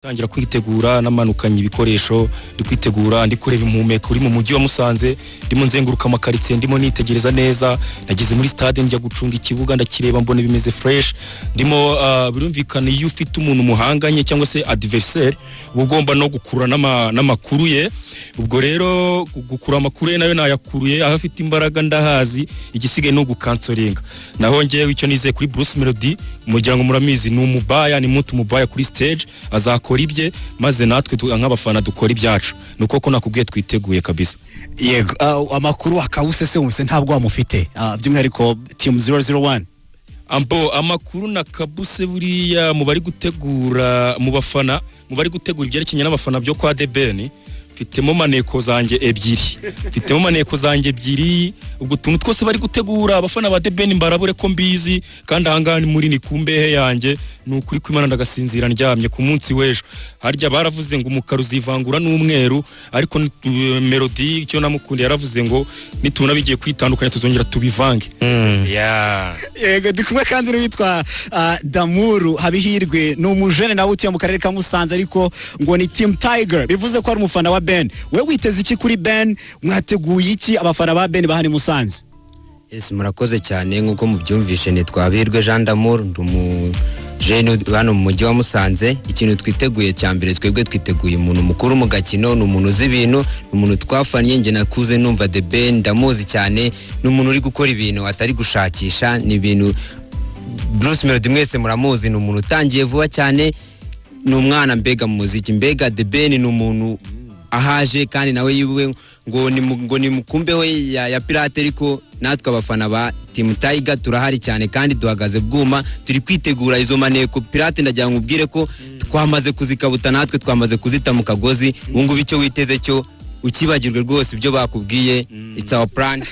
Tangira kwitegura, namanukanye ibikoresho, ndi kwitegura, ndi kureba impumeko uri mu mujyi wa Musanze, ndimo nzenguruka amakaritsiye, ndimo nitegereza neza. Nageze muri stade, njya gucunga ikibuga, ndakireba, mbona bimeze fresh. Ndimo birumvikana, iyo ufite umuntu muhanganye cyangwa se adversaire, uba ugomba no gukurura n'amakuru ye. Ubwo rero gukura amakuru ye nayo nayakuruye, aho afite imbaraga ndahazi, igisigaye ni ugukansoringa. Naho ngewe icyo nizeye kuri Bruce Melody, umuryango muramizi, ni umubaya, ni mutu mubaya kuri stage, azakora ibye maze natwe nk'abafana dukora ibyacu. Ni uko ko nakubwiye, twiteguye kabisa. Yego, amakuru akawuse se wumvise ntabwo wamufite, by'umwihariko team 001? Ambo amakuru na kabuse, buriya mu bari gutegura, mu bafana, mu bari gutegura ibyerekeranye n'abafana byo kwa The Ben, mfitemo maneko zanjye ebyiri, mfitemo maneko zanjye ebyiri. Ubwo utuntu twose bari gutegura, abafana ba The Ben mbarabure ko mbizi, kandi ahangaha ni muri ni ku mbehe yanjye. Ni ukuri kw'Imana, ndagasinzira ndyamye ku munsi w'ejo. Harya baravuze ngo umukara uzivangura n'umweru, ariko Melody icyo namukundiye, yaravuze ngo nitubona bigiye kwitandukanya tuzongera tubivange, yeah. Yego, ndi kumwe kandi n'uwitwa Damuru Habihirwe, ni umujene nawe utuye mu karere ka Musanze, ariko ngo ni team Tiger, bivuze ko ari umufana wa Ben. We witeze iki kuri Ben? Mwateguye iki abafana ba Ben bahani Musanze? Yes, murakoze cyane. Nk'uko mubyumvishe, nitwa Habihirwe Jean d'Amour, ndi umujene hano mu mujyi wa Musanze. Ikintu twiteguye cya mbere, twebwe twiteguye umuntu mukuru mu gakino, ni umuntu uzi ibintu, ni umuntu twafannye. Njye nakuze numva The Ben, ndamuzi cyane, ni umuntu uri gukora ibintu atari gushakisha, ni ibintu. Bruce Melody mwese muramuzi, ni umuntu utangiye vuba cyane, ni umwana mbega mu muziki. Mbega The Ben ni umuntu ahaje kandi nawe yiwe ngo ni mukumbeho ya pirate, ariko natwe abafana ba Team Tiger turahari cyane kandi duhagaze bwuma, turi kwitegura izo maneko pirate. Ndagira ngo ubwire ko twamaze kuzikabuta, natwe twamaze kuzita mu kagozi. Ubu ngubu icyo witeze cyo ukibagirwe rwose, ibyo bakubwiye, it's our plan.